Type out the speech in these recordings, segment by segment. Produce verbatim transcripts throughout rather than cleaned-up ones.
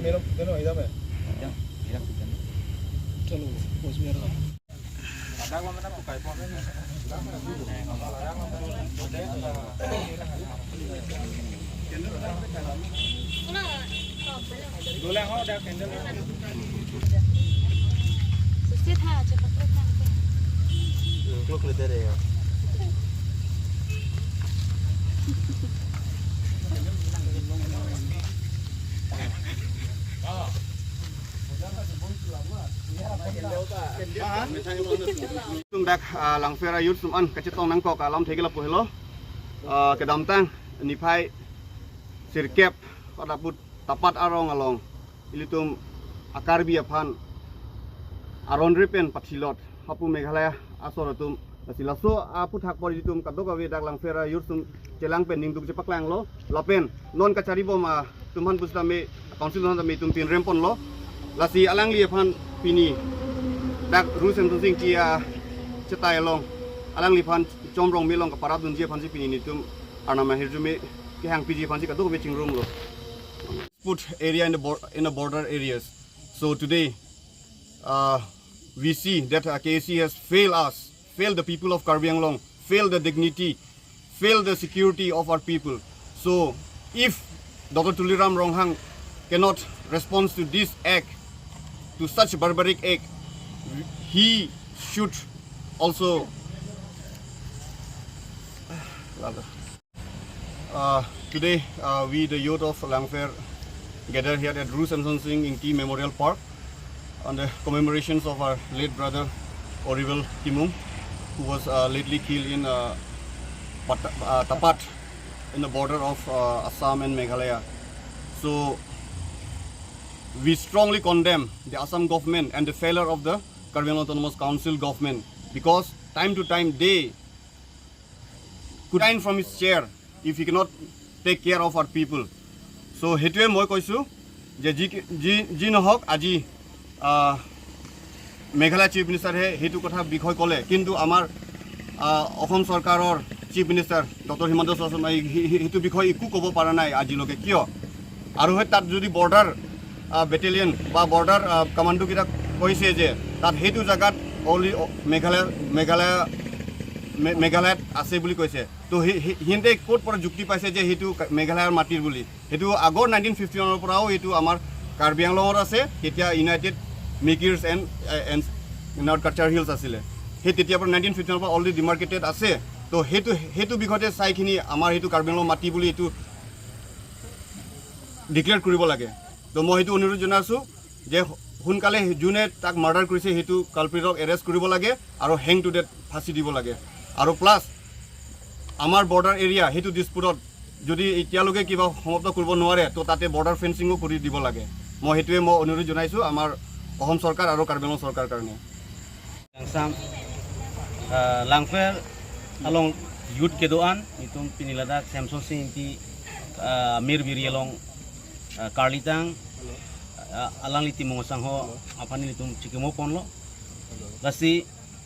Chalo, bos biar. Susit ha, cepat terus nanti. Dak, ah, Langpher a-youth atum an kachetong nangkok alam thek lapu helo. Ah, kedamtang niphai sirkep pada put tapat arong along ilitum a-Karbi aphan aron repen pathilot hapu Meghalaya asor atum. Lasi laso aphuthak apor ilitum kadokave dak Langpher a-youth atum chelang pen ningduk chepaklanglo. Lapen non kachari bom atum aphan pusitame, council aphan tame itum pinrem ponlo. Lasi alangli aphan pini dak Ru Semsonsing Ingti achetai along alangliphan Chomrong Melong kaparap dunji aphansi pini nelitum Arnam ahirjume kehang piji aphansi kadokave chingrumlo. Put area in the bor-, in the border areas. So today, uh, we see that, uh, K A C has failed us, failed the people of Karbi Anglong, failed the dignity, failed the security of our people. So if Doctor Tuliram Ronghang cannot respond to this act, to such barbaric act, he should also Uh, today, uh, we, the youth of Langpher, gather here at Ru Semsonsing Ingti Memorial Park on the commemorations of our late brother, Oriwel Timung, who was, uh, lately killed in, uh, Pat-, uh, Tapat, in the border of, uh, Assam and Meghalaya. So, we strongly condemn the Assam government and the failure of the Karbi Anglong Autonomous Council government, because time to time they could resign from his chair if he cannot take care of our people. So, সেইটোৱে মই কৈছোঁ যে যি কি, যি, যি নহওক, আজি, আহ, মেঘালয় চিফ মিনিষ্টাৰে সেইটো কথা বিষয় ক'লে, কিন্তু আমাৰ, আহ, অসম চৰকাৰৰ চিফ মিনিষ্টাৰ ডক্টৰ হিমন্ত বিশ্ব শৰ্মাই সেই, সেই, সেইটো বিষয়ে একো ক'ব পৰা নাই আজিলৈকে। কিয়? আৰু সেই তাত যদি বৰ্ডাৰ, আহ, বেটেলিয়ন বা বৰ্ডাৰ, আহ, কমাণ্ডোকেইটাক কৈছে যে তাত সেইটো জেগাত অনলি, অ, মেঘালয়, মেঘালয়, মে-, মেঘালয়ত আছে বুলি কৈছে। তো সেই, সেই, সিহঁতে ক'ত পৰা যুক্তি পাইছে যে সেইটো কা-, মেঘালয়ৰ মাটিৰ বুলি? সেইটো আগৰ নাইনটিন ফিফটি ওৱানৰ পৰাও এইটো আমাৰ কাৰ্বি আংলঙত আছে, তেতিয়া ইউনাইটেড মিকিৰ্ছ এণ্ড, এ, এণ্ড নৰ্থ কাছাৰ হিলছ আছিলে। সেই তেতিয়াৰ পৰা নাইনটিন ফিফটি ওৱানৰ পৰা অলৰেডি ডিমাৰ্কেটেড আছে। তো সেইটো, সেইটো বিষয়তে চাইখিনি আমাৰ সেইটো কাৰ্বি আংলং মাটি বুলি এইটো ডিক্লেয়াৰ কৰিব লাগে। তো মই সেইটো অনুৰোধ জনাইছোঁ যে সোনকালে যোনে তাক মাৰ্ডাৰ কৰিছে সেইটো কালপ্ৰিটক এৰেষ্ট কৰিব লাগে আৰু হেং টু ডেথ ফাঁচী দিব লাগে। আৰু প্লাছ আমাৰ বৰ্ডাৰ এৰিয়া সেইটো ডিছপুটত যদি এতিয়ালৈকে কিবা সমাপ্ত কৰিব নোৱাৰে, তো তাতে বৰ্ডাৰ ফেঞ্চিঙো কৰি দিব লাগে। মই সেইটোৱে মই অনুৰোধ জনাইছোঁ আমাৰ অসম চৰকাৰ আৰু কাৰ্বি আংলং চৰকাৰ কাৰণে। Langsam, ah, Langpher along youth kedo-an, itum pini ladak Semsonsing Ingti, ah, Mirbiri along, ah, karlitang, ah, alangli Timung asangho aphan nelitum chikimo ponlo. Lasi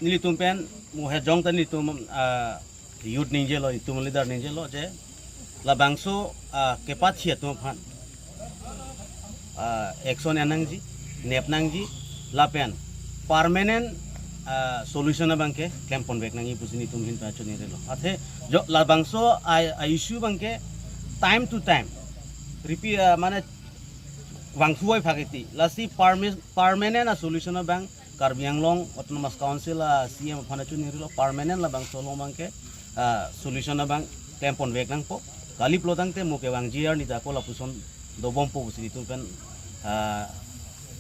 nelitum pen mo hejong ta nelitum, ah, youth ningjelo, itum leader ningjelo je labangso, ah, kepathi atum aphan, ah, action en nangji, nep nangji, lapen permanent, ah, solution abangke klem ponvek nangji pusi nelitum ahin ta choningrilo. Athe jo labangso a, a issue abangke time to time repeat, ah, mane vangthuvoiphak iti. Lasi perma-, permanent a solution abang Karbi Anglong Autonomous Council a C M aphan choningrilo, permanent labangso along abangke, ah, solution abang klem ponvek nangpo. Kali pulo tangte mo kevangji arni ta ako lapuson dobompo pusi itum pen, ah,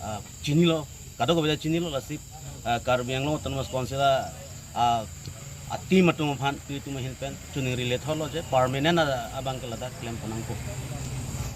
ah, chinilo, kadokave ta chinilo. Lasi, ah, Karbi Anglong Autonomous Council a, ah, a team atum aphan itum ahin pen choningri letholo je permanent a, abangke ladak klem pon nangpo.